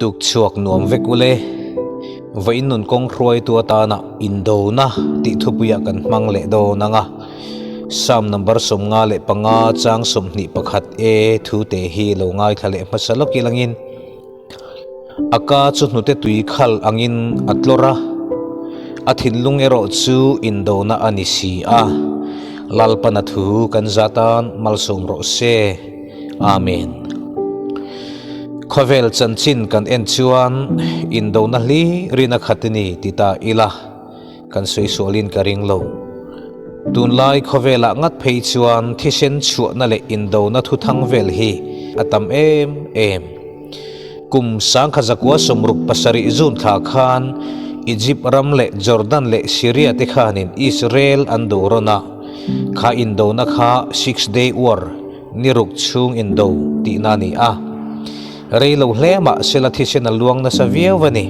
Tuk chhuak nuam vek ule. Vawiin nun kawng hruaitu atana indona tih thupuiah kan hmang leh dawn ang a. Psalm number 55 chang 21 e thu te hi lo ngaithla leh hmasa lawk ilangin A ka chu hnute tui khal angin a tlawr a, a thinlung erawh chu indona a ni si a. Lalpana thu kan zatan malsawm rawh se. Amen. Khawvel chanchin kan en chuan indona hlir in a khat a ni ti ta ila kan sawi sualin ka ring lo. Tunlai khawvelah ngat phei chuan thisen chhuahna leh indona thuthang vel hi a tam em em. Kum sangkha zakua 67 June thla khan Egypt ram leh Jordan leh Syria te khanin Israel an do rawn a, kha indona kha Six Day War, ni ruk chhung indo, tihna a ni a. Rei lo hle mah sela thisen a luang nasa viau a ni.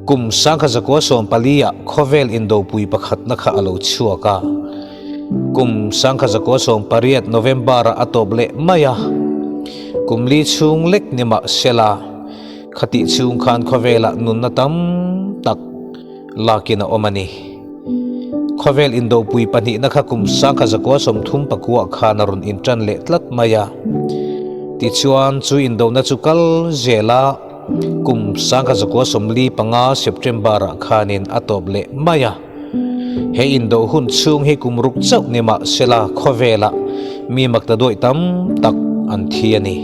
Kum sangkha zakua 14 ah khawvel indopui pakhatna kha a lo chhuak a. Kum sangkha zakua 18 November ah a tawp leh mai a. Kum li chhung lek ni mah sela, khatih chhung khan khawvelah nunna tam tak lakin a awm a ni. Khawvel indopui pahnihna kha kum sangkha zakua 39 ah khan a rawn intan leh tlat mai a. Tichuan chu indona chu kal zel a. Kum sangkha zakua 45 September ah khanin a tawp leh mai a. He indo hun chhung hi kum ruk chauh ni mah sela khawvelah mi makta duai tam tak an thi a ni.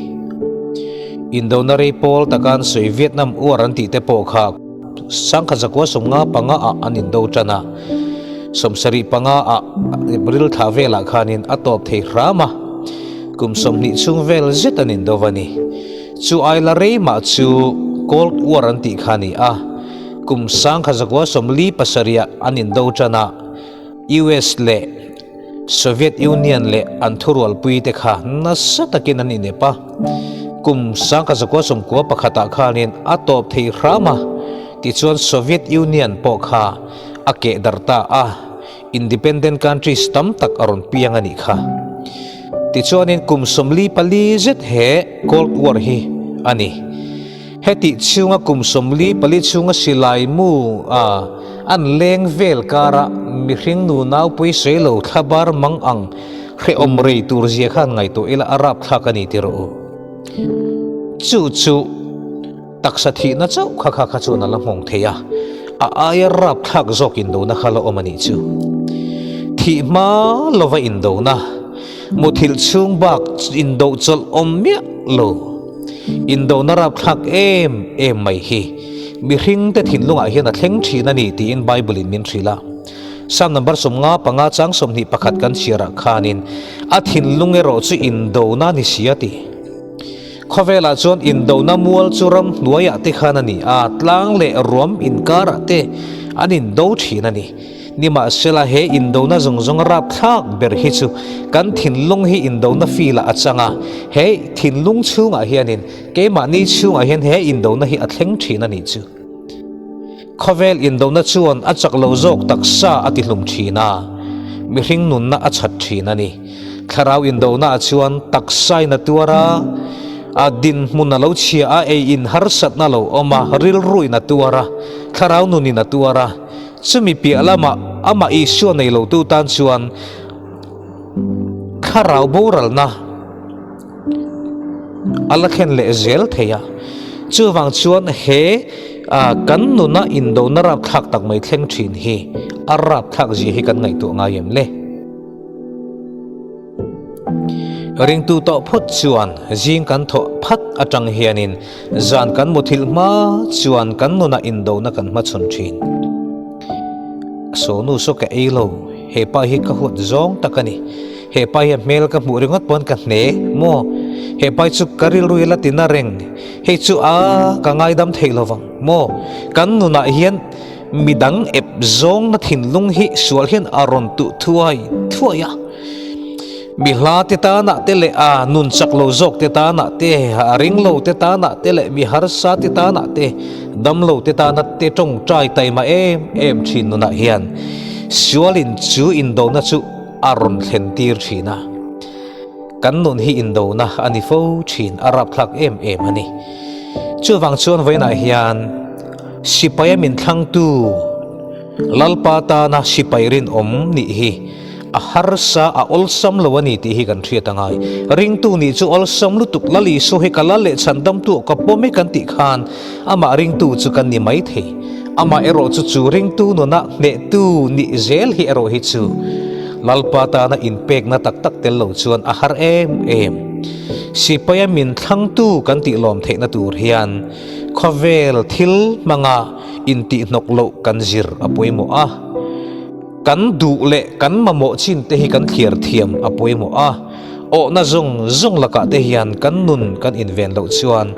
Indona rei pawl taka an sawi Vietnam War an tih te pawh kha sangkha zakua 55 ah an indo tan a, 75 ah April thla velah khanin a tawp thei hram a, kum 20 chhung vel zet an indo va ni. Chu ai la rei mah chu Cold War an tih kha a ni a, kum sangkha zakua 47 ah an indo tan a, US leh Soviet Union leh an thurualpui te kha nasa takin an inep a, kum sangkha zakua 91 ah khanin a tawp thei hram a, tichuan Soviet Union pawh kha a keh darh ta a. Independent countries tam tak a rawn piang a nih kha. Tichuanin kum 44 zet he Cold War hi a ni. Hetih chhunga kum 44 chhunga silai mu a an leng vel kara mihring nu naupui sawi lo thlabar mang ang hrehawm rei tur zia khan ngaihtuah ila a rapthlak a ni ti rawh u. Chu chu. Taksa thihna chauh kha kha kha chuan a la nghawng thei a, a aia rapthlak zawk indona kha la awm a nih chu. Thih hma lova indona, muthilh chhung bak indo chawlh awm miah lo. Indona rapthlak em em mai hi mihringte thinlungah hian a thleng thin a ni tiin Bible-in min hrilh a. Psalm number 55 chang 21 kan chhiarah khanin a thinlung erawh chu indona ni si a ti. Khawvelah chuan indona mual chu ram hnuaiah te khan a ni a, tlang leh ruam inkarah te an indo thin a ni. Nimahsela he indona zawng zawng rapthlak ber hi chu kan thinlung hi indona filah a chang a, he thinlung chhungah hianin keimahni chhungah hian he indona hi a thleng thin a nih chu. Khawvel indona chuan a chak lo zawk taksa a tihlum thin a, mihring nunna a chhat thin a ni. Thlarau indona chuan taksain a tuar a, a dinhmun a lo chhia a, ei in harsatna a lo awm a, rilruin a tuar a, thlarau nunin a tuar a. Chumi piah lamah amah Isua nei lotu tan chuan thlarau boralna a la thlen leh zel thei a. Chuvang chuan he kan nuna indona rapthlak tak mai thleng thin hi a rapthlak zia hi kan ngaihtuah ngai em le? Ringtu tawh phawt chuan zing kan thawh phat atang hianin zan kan muthilh hma chuan kan nunah indona kan hmachhawn thin. Sawnu saw ka ei lo, he pa hi ka huat zawng tak a ni. He pa hi a hmel ka hmuh ringawt pawn ka hne maw? He pa hi chu ka rilru hi la ti na reng, hei chu a ka ngaidam theih lo vang maw? Kan nunah hian midang ep zawngna thinlung hi sual hian a rawn tuh thuai thuai a. Mi hla te tanah te leh a nun chak lo zawk te tanah te, a ring lo te tanah te leh mi harsa te tanah te, dam lo te tana te tawngtai taima em em thin nunah hian sualin chu indona chu a rawn thlen tir thin a. Kan nun hi indona a ni fo thin, a rapthlak em em a ni. Chuvang chuan vawiinah hian sipaia min thlangtu Lalpa tana sipai rinawm nih hi a harsa, a awlsam lo a ni tih hi kan hriat a ngai. Ringtu nih chu awlsam lutuk, Lal Isua hi ka lal leh chhandamtu ka pawm e kan tih khan amah ringtu chu kan ni mai thei. Amah erawh chu chu ringtu nuna hnehtu nih zel hi erawh hi chu Lalpa tana inpekna tak tak tel lo chuan a har em em. Sipaia min thlangtu kan tih lawm theihna tur hian khawvel thil hmanga intihhnawk loh kan zir a pawimawh a. Kan duh leh kan mamawh chin te hi kan thliar thiam a pawimawh a, awhna zawng zawng lakah te hian kan nun kan inven loh chuan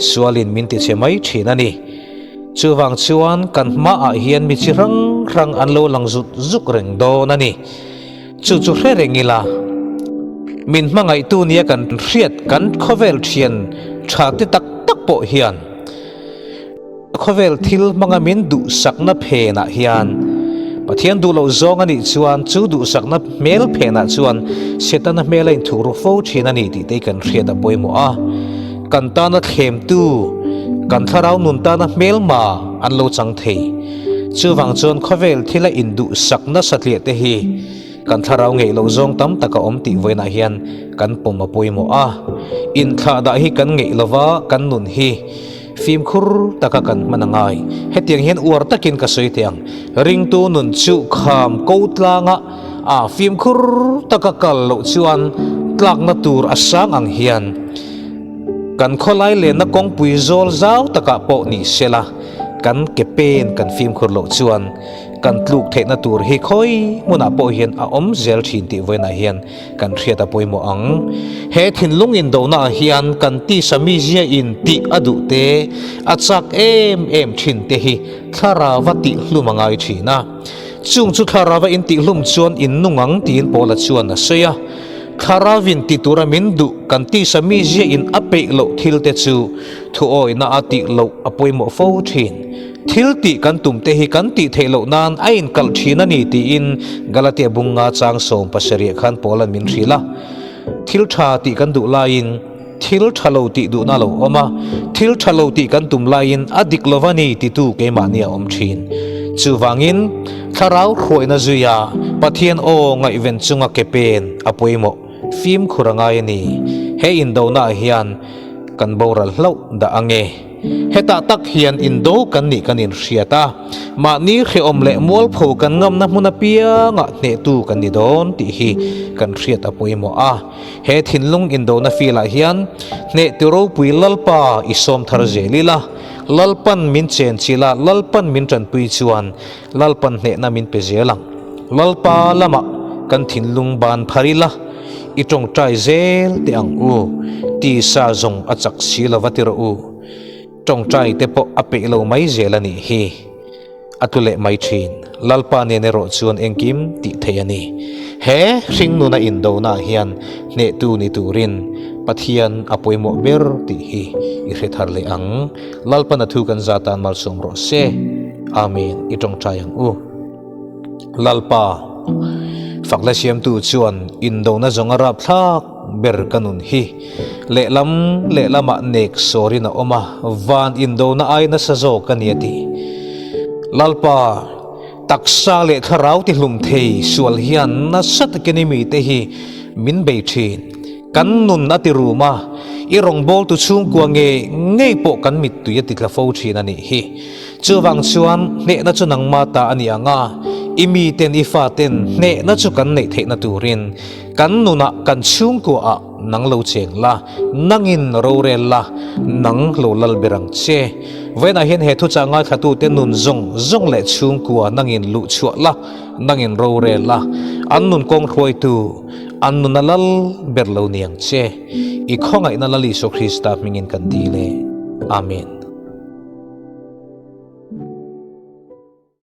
sualin min tichhe mai thin a ni. Chuvang chuan kan hmaah hian mi chi hrang hrang an lo lang zut zuk reng dawn a ni. Chu chu hre reng ila, min hmangaihtu nia kan hriat kan khawvel thian tha te tak tak pawh hian, Khawvel thil hmanga min duhsakna phenah hian Pathian duh loh zawng a nih chuan chu duhsakna hmel phenah chuan Setana hmel a inthuk ru fo thin a ni tih te hi kan hriat a pawimawh a. Kan tana thlemtu, kan thlarau nun tana hmelma an lo chang thei. Chuvang chuan khawvel thila induhsakna satliah te hi Kan thlarau ngeih loh zawng tam tak a awm tih vawiinah hian kan pawm a pawimawh a. Inthlahdah hi kan ngeih lova kan nun hi fimkhur taka kan hman a ngai. Hetiang hian uar takin ka sawi teh ang. Ringtu nun chu kham ko tlanga a fimkhur taka kal loh chuan tlakna tur a sang ang hian kan khawlai lenna kawngpui zawl zau takah pawh ni sela kan ke pen kan fimkhur loh chuan Kan tluk theihna tur hi khawi hmunah pawh hian a awm zel thin tih vawiinah hian kan hriat a pawimawh ang. He thinlung indonaah hian kan tisa mizia in tih a duh te, a chak em em thin te hi thlarava tihhlum a ngai thin a. Chung chu thlarava in tihhlum chuan in nung ang tiin Paula chuan a sawi a. Thlaravin ti tura min duh kan tisa mizia in a peih loh thil te chu thuawihna a tih loh a pawimawh fo thin. Thil tih kan tum te hi kan tih theih loh nan a inkalh thin a ni tiin Galatia bunga chang 17 khan Paula'n min hrilh a. Thil tha tih kan duh laiin thil tha lo tih duhna a lo awm a, thil tha lo tih kan tum laiin a dik lo va ni titu keimahni a awm thin. Chuvangin, thlarau hruaina zuia Pathian aw ngaihven chunga ke pen a pawimawh fimkhur a ngai a ni. He indonaah hian kan boral hlauh dah ange. Hetah tak hian indo kan nih kan inhriat a, mahni hrehawm leh mualpho kan ngamna hmun apiangah hnehtu kan ni dawn tih hi kan hriat a pawimawh a. He thinlung indona field-ah hian hnehtu ropui Lalpa i sawm thar zel ila, Lalpan min chen chilh a, Lalpan min tanpui chuan Lalpan hnehna min pe zel ang. Lalpa lamah kan thinlung ban phar ila, i tawngtai zel teh ang u, tisa zawng a chak si lo va ti rawh u. Tawngtai te pawh a peih lo mai zel a nih hi. A tlu leh mai thin. Lalpa nen erawh chuan engkim tih theih a ni. He hringnuna indonaah hian hnehtu ni turin Pathian a pawimawh ber tih hi i hre thar leh ang. Lalpan a thu kan za tan malsawm rawh se. Amen. I tawngtai ang u. Lalpa, fakna siamtu chuan indona zawng a rapthlak ber ka nun hi lehlam lehlamah nek sawrin a awm a, van indona ai nasa zawk a ni a ti. Lalpa, taksa leh thlarau tihlum thei sual hian nasa takin i mite hi min bei thin. Kan nun a ti rum a, i rawngbawltu chhungkua ngei ngei pawh kan mittui a ti tla fo thin a nih hi. Chuvang chuan hnehna chu nangma ta a ni ang a, i miten i faten hnehna chu kan neih theihna turin kan nunah kan chhungkuaah nang lo cheng la, nangin rorel la, nang lo lal ber ang che. Vawiinah hian he thuchah ngaithlatute nun zawng zawng leh chhungkua nangin luh chhuah la, nangin rorel la, an nun kawng hruaitu, an nuna lal ber lo ni ang che. I khawngaihna Lal Isua Krista hmingin kan dil e. Amen.